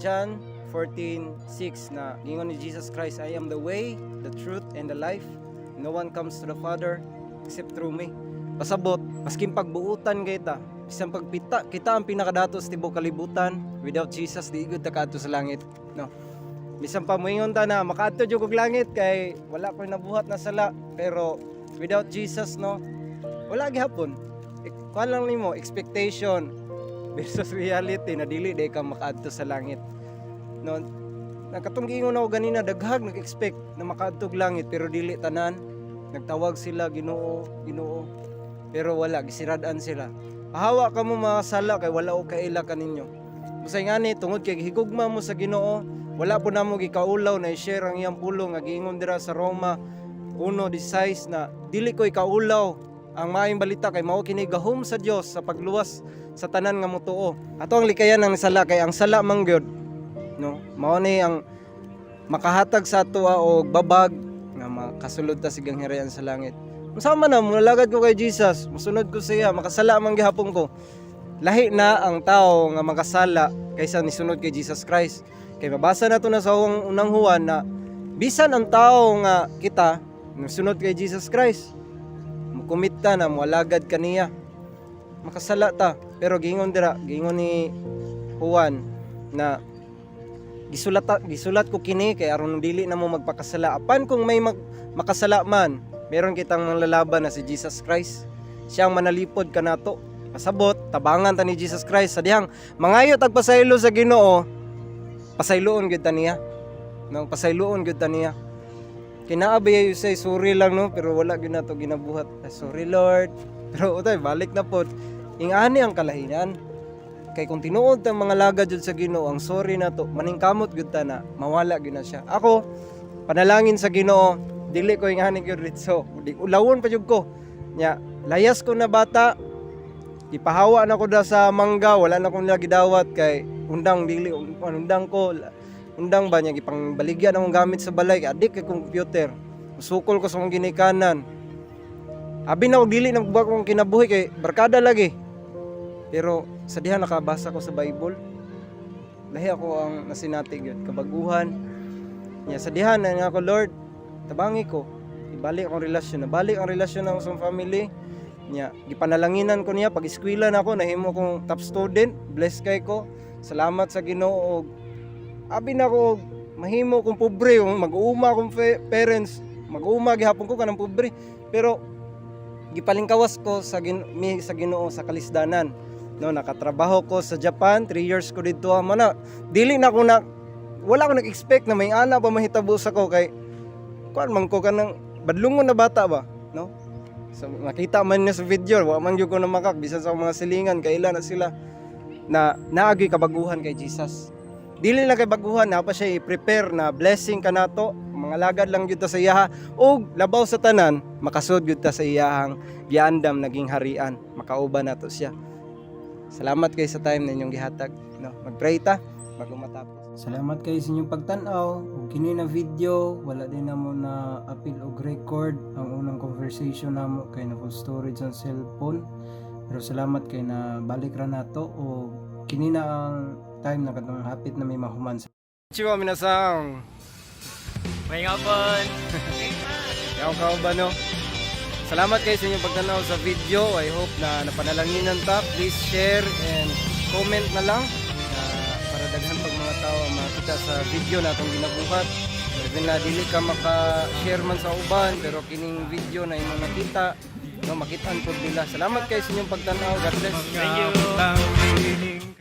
John 14:6 na gingon ni Jesus Christ, "I am the way, the truth, and the life. No one comes to the Father except through me." Pasabot, maskin pagbuutan kita, bisan pagpita, kita ang pinakadato sa tibuok kalibutan, without Jesus, di gud ta kaadto sa langit. No. Bisan pa moingon ta na makaadto jud kog langit kay wala ko'y nabuhat na sala, pero without Jesus, no, wala gihapon. Kuan lang nimo, expectation versus reality na dili day ka makaadto sa langit. No, nakatong giingon ako ganina, daghag nag-expect na makaadtog langit pero dili tanan. Nagtawag sila, "Ginoo, Ginoo." Pero wala, gisirad-an sila. "Pahawa kamo, mga sala, kay wala ko kaila kaninyo." Busay ngani, tungod kay higugma mo sa Ginoo, wala po namo gikaulaw na i-share ang iyang pulong nga giingon dira sa Roma 1:16 na dili ko ikaulaw ang maayong balita kay mao kini gahom sa Dios sa pagluwas sa tanan nga motuo. Ato ang likayan ang sala kay ang sala man gyud, no, mao ni ang makahatag sa ato og babag nga makasulod ta sa gingharian sa langit. Masama na molalagad ko kay Jesus, mosunod ko siya, makasala man gihapon ko. Lahi na ang tao nga makasala kaysa nisunod kay Jesus Christ. Kay mabasa nato na sa unang Juan na bisan ang tao nga kita nisunod kay Jesus Christ, mukumit ta na moalagad kaniya, makasala ta. Pero giingon dira, giingon ni Juan na gisulat ko kini kay aron dili na mo magpakasala. Apan kung may makasala man, meron kitang manlalaban na si Jesus Christ. Siya ang manalipod kanato. Pasabot, tabangan ta ni Jesus Christ sa dihang mangayo tag pasaylo sa Ginoo, pasayloon gyud ta niya, no? Pasayloon gyud ta niya. Kinaabi say sorry lang, no, pero wala gyud nato ginabuhat. "Ay, sorry Lord," pero utay balik na pod. Ingani ang kalahinan. Kay kung tinuod tang mga lagad jud sa Ginoo, ang sorry nato, maningkamot gyud ta na mawala gyud na siya. Ako, panalangin sa Ginoo, dili ko ingani gyud ritso. Di ulawon pa jud ko. Nya, layas ko na bata, ipahawa na ko da sa mangga, wala na ko nila gidawat kay undang dili undang ko, undang ba niya gipang baligyan akong gamit sa balay kay adik kay computer. Sukol ko sa akong ginikanan. Abi na og dili na buak akong kinabuhi kay barkada lagi. Pero sa diha nakabasa ko sa Bible, lahi ako ang nasinati gyud, kabaguhan. Nya sa diha na nga ako, "Lord, tabangi ko. Ibalik akong relasyon." Nabalik ang relasyon ng akong family. Nya, gipanalanginan ko niya pag eskwela na ako, nahimo kong top student, bless kay ko. Salamat sa Ginoo og abi na ko og mahimo kong pobre, mag-uuma akong parents, mag-uuma gihapon ko kanang pobre. Pero gipalingkawas ko mi sa Ginoo sa kalisdanan. No, nakatrabaho ko sa Japan, 3 years ko didto mo na. Dili na ko na wala ko nag-expect na may ana pa mahitabo sa ko kay kuan man ko kanang badlungon na bata ba, no? So, makita man niya sa video, wa man gyud ko na makak bisan sa akong mga silingan kaila na sila na naagi kabaguhan kay Jesus. Dili lang kay baguhan, na pa siya i-prepare na blessing kanato, mga lagad lang gyud ta sa iyaha ug labaw sa tanan, makasud gyud ta sa iyahang giandam naging harian, makauban nato siya. Salamat kay sa time na inyong gihatag, no? Mag-pray ta bago matapos. Salamat kay sa inyong pagtan-aw ug kini na video, wala din namo na apil og record ang unang conversation namo kay na full storage ang cellphone. Pero salamat kay na balik ra nato o kini na ang time na katong hapit na may mahuman. Chiwa minasang. May hapon. Yaw ka ba, no? Salamat kayo sa inyong pagtanaw sa video. I hope na napanalanginan ta. Please share and comment na lang na para daghan pag mga tao ang makita sa video na atong ginabuhat. Even na dili ka maka-share man sa uban, pero kining video na imong nakita, no, makitaan pud nila. Salamat kayo sa inyong pagtanaw. God bless. Thank you.